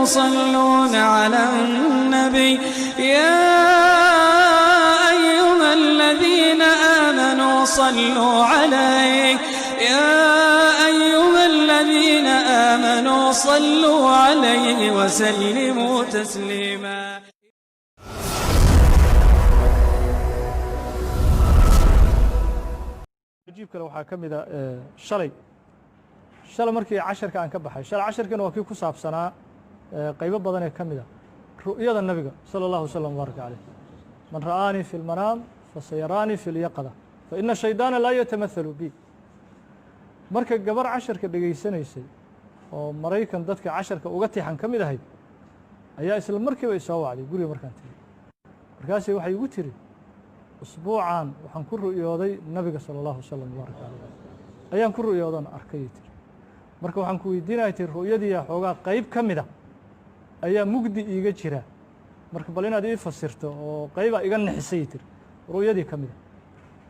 يصلون على النبي يا أيها الذين آمنوا صلوا عليه يا أيها الذين آمنوا صلوا عليه وسلموا تسليما. Cajiib kale waxaa ka mid a shalay markii casharka aan ka baxay, shalay casharkana waa kii ku saabsanaa qaybo badan ee ka mid a ru'yada nabiga salى اllahu wasalam wbaaraka caleyh: man ra'aanii fi اlmanaam fasayaraanii fi اlyaqada faina shaydaana laa yatamahalu bi. Marka gabar casharka dhegaysanaysay oo Maraykan dadka casharka uga tixan ka mid ahayd ayaa isla markiiba isoo wacday guriga markaan tegey. Markaasay waxay igu tiri: "Usbuucan waxaan ku ru'yooday nabiga sala allahu wasalam wbaaraka caleyh ayaan ku ru'yoodoon arkayay," tiri. "Marka waxaan ku weydiinaya," tiri, "ru'yadiiya xoogaa qayb ka mida ayaa mugdi iiga jira, marka bal inaad ii fasirto oo qaybaa iga nixisay," tiri, "ru'yadii ka mida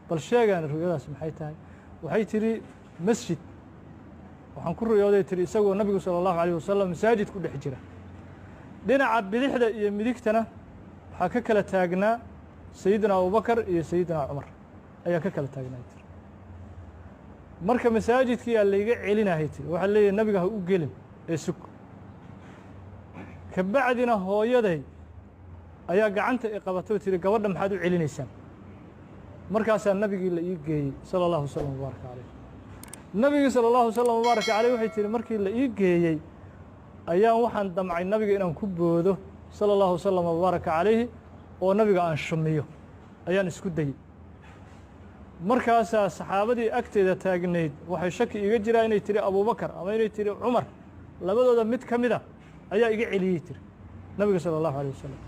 bal sheegaan, ru'yadaas maxay tahay?" Waxay tiri: "Masjid waxaan ku ru'yooday," tiri, "isagoo nabigu sala allahu alayh wasalam masaajid ku dhex jira. Dhinaca bidixda iyo midigtana waxaa ka kala taagnaa Sayidina Abubakar iyo Sayidina Cumar ayaa ka kala taagnaa," tiri. "Marka masaajidkiyaa layga celinahay," tiri. "Waxaa leeyahy nabiga ha u gelin ee sug. Kabacdina hooyaday ayaa gacanta i qabatoo tiri: 'Gabadha maxaad u celinaysaan?' Markaasaa nabigii la ii geeyey sala allahu wasalam wbaaraka caleyh. Nabigii sala allahu wasalam wbaaraka caleyh," waxay tihi, "markii la ii geeyey ayaan waxaan damcay nabiga inaan ku boodo sala allahu wasalam wbaaraka calayhi oo nabiga aan shumiyo ayaan isku dayey. Markaasaa saxaabadii agteeda taagnayd waxay shaki iga jiraa inay tiri Abubakar ama inay tiri Cumar, labadooda mid ka mida ayaa iga celiyey," tiri, nabiga sala allahu alay wasalam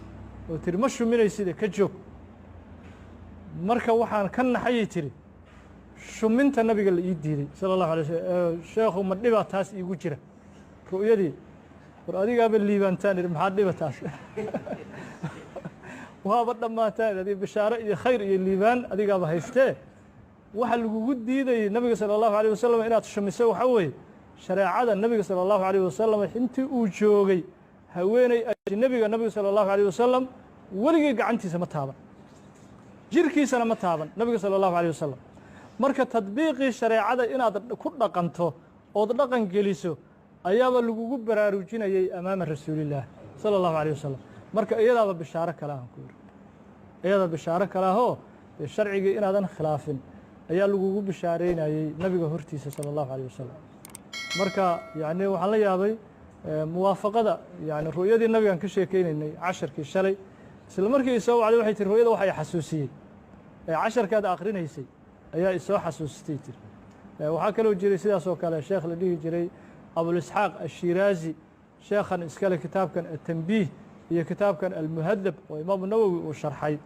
oo tiri: 'Ma shuminayside, ka joog.' Marka waxaan ka naxayay," tiri, "shuminta nabiga la ii diiday sala allahu alay wasalam. Sheekhu, ma dhibaa taas iigu jira ru'yadii?" War adigaaba liibaantaan idhi, maxaa dhiba taas? Waaba dhammaataan adi, bishaaro iyo khayr iyo liibaan adigaaba haystee. Waxa lagugu diidayey nabiga sala allahu alayh wasalam inaad shumiso waxaa weeye shareecada nabiga sala allahu alayh wasalam intii uu joogay haweeney ajnebiga nabiga sala allahu alayh wasalam weligii gacantiisa ma taaban, jirkiisana ma taaban nabiga sala allahu alayh wasalam. Marka tadbiiqii shareecada inaad ku dhaqanto ood dhaqan geliso ayaaba lagugu baraarujinayey amaama rasuulillaah sala allahu alayh wasalam. Marka iyadaaba bishaaro kale ahan ku yiri, iyada bishaaro kale ahoo dee sharcigii inaadan khilaafin ayaa lagugu bishaareynayey nabiga hortiisa sala allahu alayh wasalam. Marka yacni waxaan la yaabay muwaafaqada, yani ru'yadii nabigan ka sheekeynaynay casharkii shalay. Isla markii isoo wacday waxay tiri: 'Ru'yada waxay xasuusiyey ee casharkaad akhrinaysay ayaa isoo xasuusitay," tiri. Waxaa kaloo jiray sidaas oo kale sheekh la dhihi jiray Abulisxaaq Ashiraazi, sheekhan iskale kitaabkan Atanbiih iyo kitaabkan Almuhadab oo Imaamu Nawowi uu sharxay.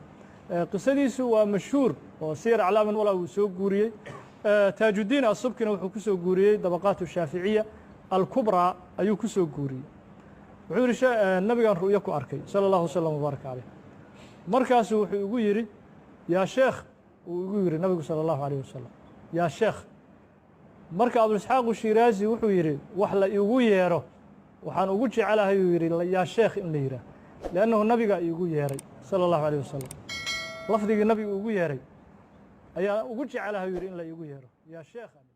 Qisadiisu waa mashhuur oo Siyar Aclaam Walaa uu soo guuriyey. Taajuddiin Asubkina wuxuu ku soo guuriyey Dabaqaat Shaaficiya Alkubraa ayuu ku soo guuriyey. Wuxuu yihi: "Nabigan ru'yo ku arkay sala allahu wasalam wbaaraka caleyh. Markaasuu wuxuu igu yidhi: 'Yaa sheekh,' uu igu yidhi nabigu sala allahu alayh wasalam, 'yaa sheekh.' Marka Abuisxaaqu Shiraazi wuxuu yidhi: 'Wax la iigu yeero waxaan ugu jecelahay,' uu yidhi, 'yaa sheekh in la yidhaah, liannahu nabigaa iigu yeeray sala allahu alayh wasalam. Lafdigii nabigu ugu yeeray ayaa ugu jecelahay,' uu yidhi, 'in la iigu yeero yaa sheekh.'"